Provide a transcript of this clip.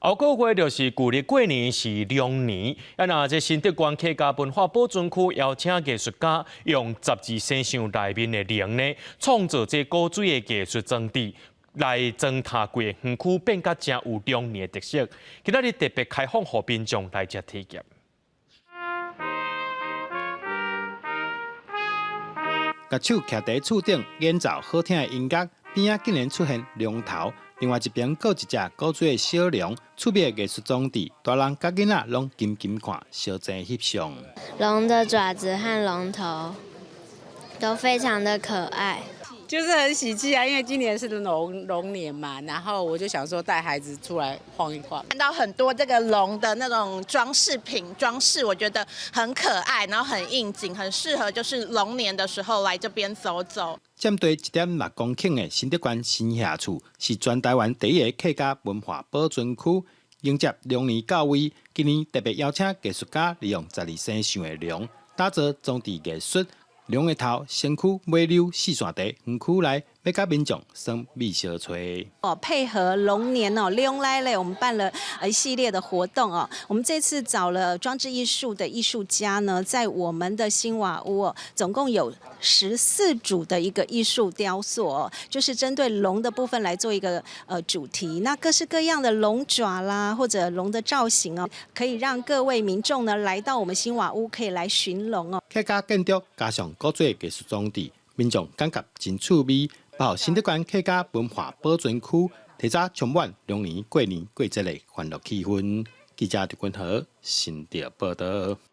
後個月就是舊曆過年是龍年，啊若這新竹縣客家文化保存區邀請藝術家用十二生肖內面的龍呢，創造這古錐的藝術裝置，來裝奅規個園區變甲誠有龍年的特色。今仔日特別開放予民眾來遮體驗。共手徛佇厝頂演奏好聽的音樂，邊仔竟然出現龍頭，另外一邊閣一隻古錐的小龍，趣味的藝術裝置，大人佮囡仔攏緊緊看，相爭翕相。龍的爪子和龍頭都非常的可愛，就是很喜氣啊！因為今年是龍年嘛，然後我就想說帶孩子出來晃一晃，看到很多這個龍的那種裝飾品裝飾，我覺得很可愛，然後很應景，很適合就是龍年的時候來這邊走走。佔地1.6公頃的新竹縣新社厝，是全台灣第一個客家文化保存區。迎接龍年到位，今年特別邀請藝術家利用十二生肖的龍，打造裝置藝術。龍的頭、身軀、尾溜四散佇園區內，欲共民眾耍秘相揣。哦，配合龍年哦，龍來咧，我們辦了一系列的活動哦。我們這次找了裝置藝術的藝術家呢，在我們的新瓦屋哦，總共有14組的一個藝術雕塑哦，就是針對龍的部分來做一個主題。那各式各樣的龍爪啦，或者龍的造型哦，可以讓各位民眾呢來到我們新瓦屋，可以來尋龍哦。客家建築加上古錐藝術裝置，民眾感覺真趣味。包括新竹縣客家文化保存區，提早充滿龍年過年過節的歡樂氣氛。記者陳君和新竹報導。